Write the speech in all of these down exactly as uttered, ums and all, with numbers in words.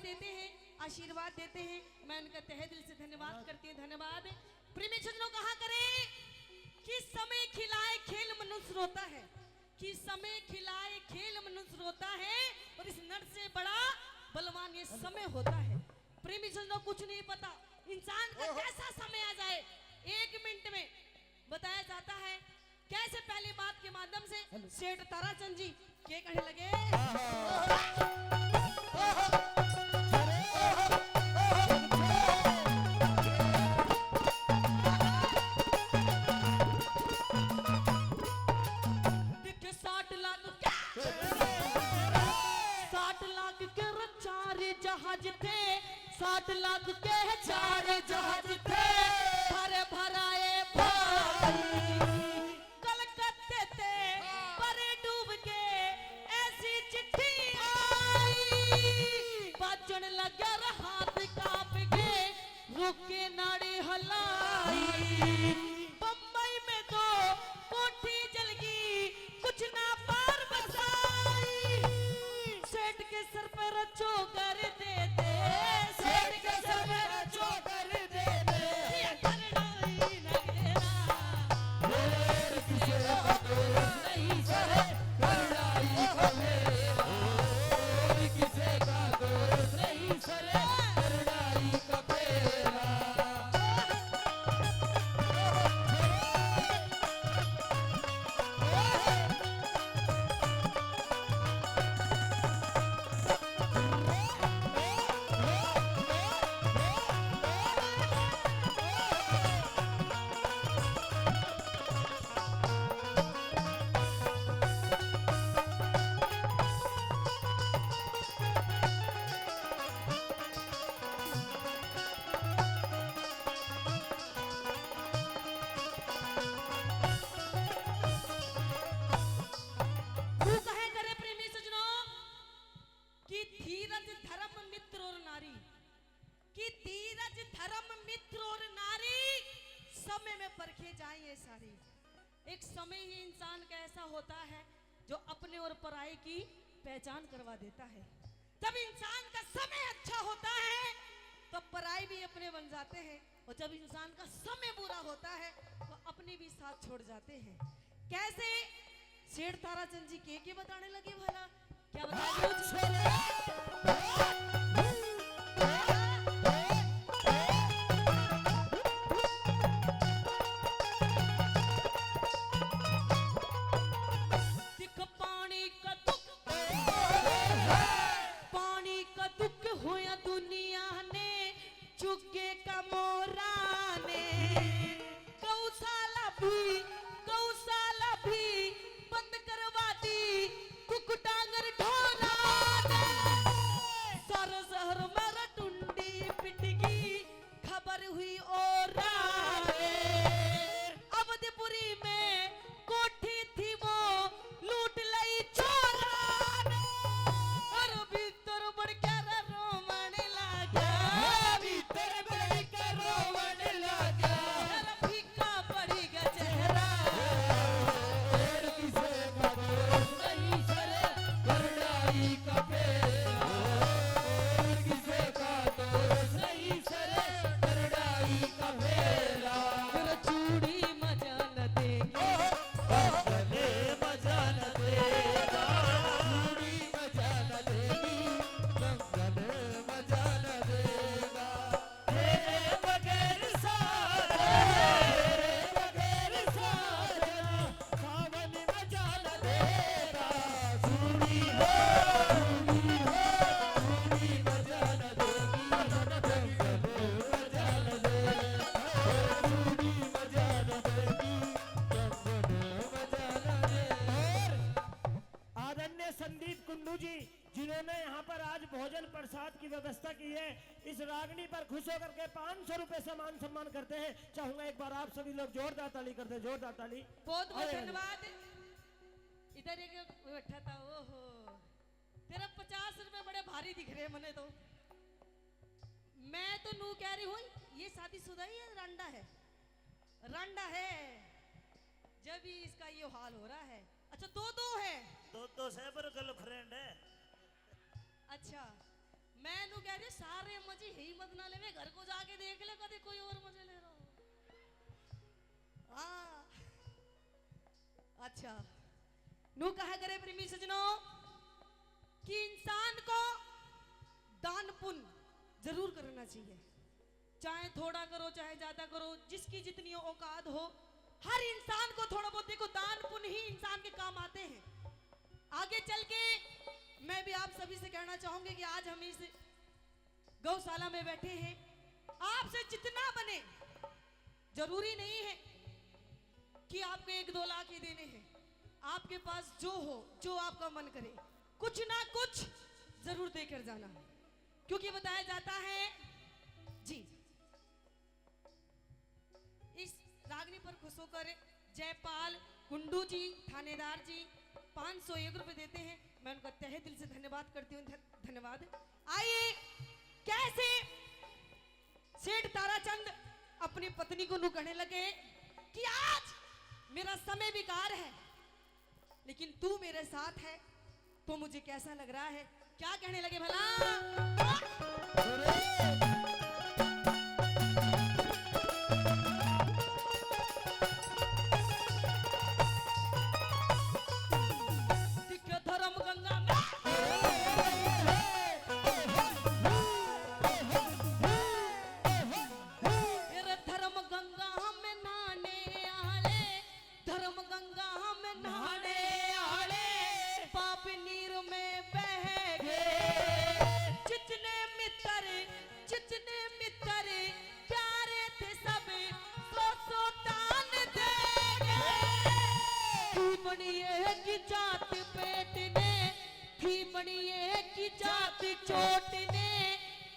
देते हैं, आशीर्वाद देते हैं। मैं उनका तहे दिल से धन्यवाद करती हूँ। धन्यवाद। प्रेमी सज्जनों, कहा करें कि समय खिलाए खेल मनुष्य रोता है, कि समय खिलाए खेल मनुष्य रोता है, और इस नट से बड़ा बलवान ये समय होता है। प्रेमी सज्जनों, कुछ नहीं पता इंसान का कैसा समय आ जाए, एक मिनट में बताया जाता है। कैसे? पहली बात के माध्यम से सेठ ताराचंद जी के कहने लगे। देखे, साठ लाख के, साठ लाख के चार जहाज थे, साठ लाख के चार जहाज थे, भरे भराए भाई। कलकत्ते ते परे डूब के ऐसी चिट्ठी आई, बाजण लग्या र हाथ कांप गए, रुके नाड़ी हलाई। बम्बई में दो कोठी जलगी, कुछ ना पार बसाई। सेठ के सर पर चोकर दे दे, सेठ के सर पर चोकर दे दे। ये करड़ाई नगेरा। और किसे का दोष नहीं सहे, करड़ाई का फेरा। और किसे का दोष नहीं सहे, करड़ाई का फेरा। तू कहे करे प्रेमी सजनों कि धीरज धर्म मित्र और नारी, कि धीरज धर्म मित्र और नारी समय में परखे जाए ये सारी। एक समय ही इंसान का ऐसा होता है जो अपने और पराये की पहचान करवा देता है। जब इंसान का समय अच्छा होता है तो पराये भी अपने बन जाते हैं, और जब इंसान का समय बुरा होता है तो अपने भी साथ छोड़ जाते हैं। कैसे? सेठ ताराचंद जी के के बताने लगे भला? क्या बता दूं? दिख पानी का दुख, पानी का दुख होया दुनिया ने, चुगे का मोरा ने। गौशाला भी, गौशाला भी बंद करवा दी, कुक डांगर ढोरा ने। सारे शहर में टुंडी पिट गई, खबर हुई और अवधपुरी में कोठी थी वो लूट लई चोरा ने। और भीतर बड़ के रोवण लागा, भीतर बड़ के रोवण लागा। और फीका पड़ी गया चेहरा। और किसे का दोष नहीं सरे, करड़ाई का फेरा। और किसे का दोष नहीं सरे, करड़ाई का फेरा। तेरा चूड़ी मजा न देगी, कंगन मजा न देगा। चूड़ी मजा न देगी, कंगन मजा न देगा। तेरे बगैर साजना, तेरे बगैर साजना, सावन मजा न देगा। चूड़ी हो, चूड़ी हो, चूड़ी मजा न देगी, कंगन मजा न देगा। चूड़ी मजा न देगी, कंगन मजा न देगा। आदरणीय संदीप कुंडू जी, जिन्होंने यहाँ पर आज भोजन प्रसाद की व्यवस्था की है, इस रागनी पर खुश होकर के पाँच सौ रुपए से मान सम्मान करते हैं। चाहूंगा एक बार आप सभी लोग जोरदार ताली कर दें, जोरदार ताली। बहुत बहुत धन्यवाद। इधर एक बैठा था, ओहो, तेरा पचास रुपए बड़े भारी दिख रहे मने तो। मैं तो नू कह रही हूँ, ये शादीशुदा है या रांडा है? रांडा है, जब ही इसका ये हाल हो रहा है। अच्छा, दो दो है। दो दो से पर गर्लफ्रेंड है। अच्छा, मैं नू कह रही हूँ, सारे मजे ही मत ना लेवे, घर को जाके देख ले, कदे कोई और मजे ले रहा हो। हाँ, अच्छा, नू कहा करे प्रेमी सजनों कि इंसान को दान पुण्य जरूर करना चाहिए, चाहे थोड़ा करो, चाहे ज्यादा करो, जिसकी जितनी औकात हो, हर इंसान को थोड़ा बहुत, देखो, दान पुण्य ही इंसान के काम आते हैं। आगे चल के मैं भी आप सभी से कहना चाहूंगी कि आज हम इस गौशाला में बैठे हैं, आपसे जितना बने, जरूरी नहीं है कि आपको एक दो लाख ही देने हैं, आपके पास जो हो, जो आपका मन करे, कुछ ना कुछ जरूर देकर जाना, क्योंकि बताया जाता है जी, इस रागनी पर खुश होकर जयपाल कुंडू जी, थानेदार जी, पाँच सौ एक रुपए देते हैं। मैं उनका तहे दिल से धन्यवाद करती हूँ। ध-, धन्यवाद। आइए, कैसे सेठ ताराचंद अपनी पत्नी को नू कहने लगे कि आज मेरा समय बेकार है, लेकिन तू मेरे साथ है, तो मुझे कैसा लग रहा है। क्या कहने लगे भला? दिखे धर्म गंगा में, तेरे धर्म गंगा में नहाने आले, धर्म गंगा में नहाने आले, पाप नीर में बह गए। जितने मित्र, जितने मित्र प्यारे थे, सब सौ सौ दान दे गए। थी बड़ी एक जात पेट ने, थी बड़ी एक जात चोट ने,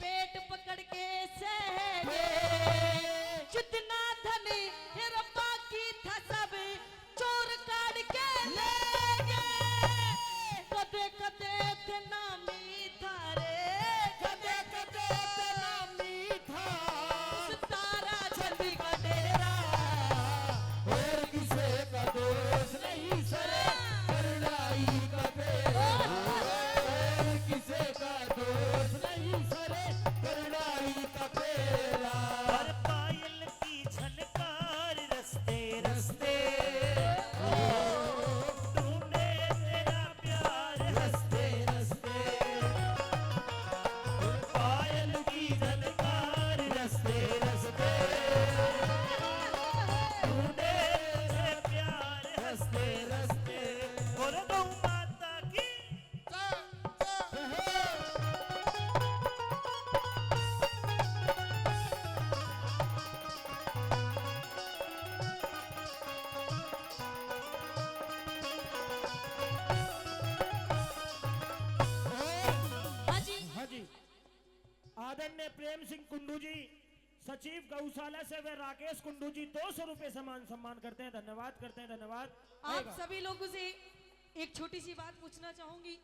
पेट पकड़ के सह गए। जितना धन हेरा बाकी था, सब चोर काढ़ के ले गए। कदे कदे थे नामी थारे, कदे कदे थे नामी था। उस तारा चंद का डेरा। और किसे का दोष नहीं सरे, करड़ाई का फेरा। और किसे का दोष नहीं सरे, करड़ाई का फेरा। और पायल की झनकार रस्ते रस्ते, ओ, ढूंढे तेरा प्यार रस्ते रस्ते। पायल की झनकार रस्ते रस्ते, ढूंढे तेरा प्यार रस्ते रस्ते। बोलो गौ माता की। हाँ जी। हाँ जी। आदरणीय प्रेम सिंह कुंडू जी, सचिव गौशाला से, वे राकेश कुंडू जी दो सौ रुपए से मान सम्मान करते हैं। धन्यवाद करते हैं, धन्यवाद। आप आएगा। सभी लोगों से एक छोटी सी बात पूछना चाहूंगी,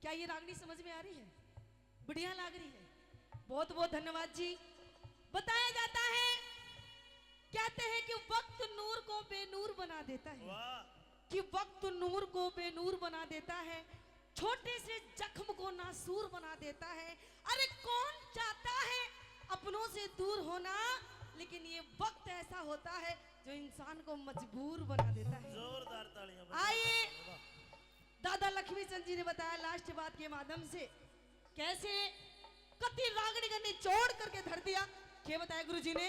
क्या ये रागनी समझ में आ रही है? बढ़िया लग रही है। बहुत बहुत धन्यवाद जी। बताया जाता है, कहते हैं कि वक्त नूर को बेनूर बना देता है, वाह। कि वक्त नूर को बेनूर बना देता है, छोटे से जख्म को नासूर बना देता है। अरे कौन चाहता है अपनों से दूर होना, लेकिन ये वक्त ऐसा होता है जो इंसान को मजबूर बना देता है। जोरदार तालियां बजाओ। आइए, वाह। दादा लक्ष्मी चंद जी ने बताया लास्ट बात के माध्यम से, कैसे कति रागड़ी का निचोड़ करके धर दिया। के बताया गुरु जी ने?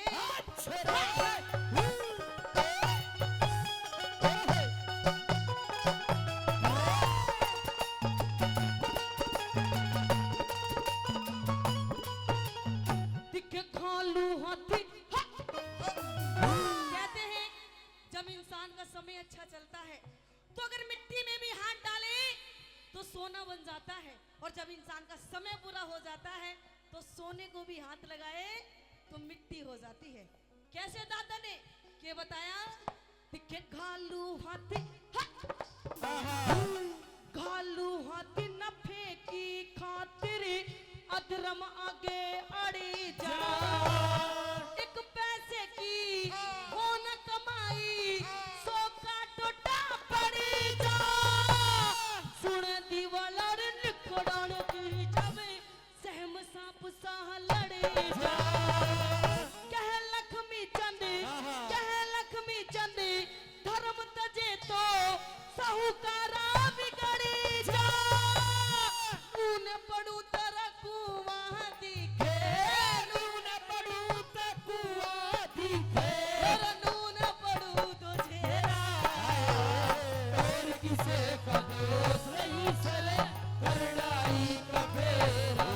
दिखे घालू हाथी, हा! कहते हैं, जब इंसान का समय अच्छा चलता है, तो अगर मिट्टी में भी हाथ डाले तो सोना बन जाता है, और जब इंसान का समय बुरा हो जाता है तो सोने को भी हाथ लगाए तो मिट्टी हो जाती है। कैसे दादा ने के बताया? दिखे घालू हाथी, हा! घालू हाथी नफे की खातिर अधर्म आगे अड़ी जा। एक पैसे की हो न कमाई, सौ का टोटा पड़ी जा। सुन दीवालर निकड़न की जावे, सहम साहूकारा बिगड़ी जा। नून पड़ू तेरा कुआं दिखे, नून पड़ू ते कुआं दिखे। और नून पड़ू तो झेरा। और किसे का दोष नहीं सले, करड़ाई का फेरा।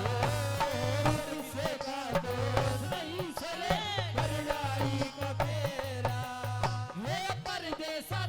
और किसे का दोष नहीं सले, करड़ाई का फेरा। हे परदेसा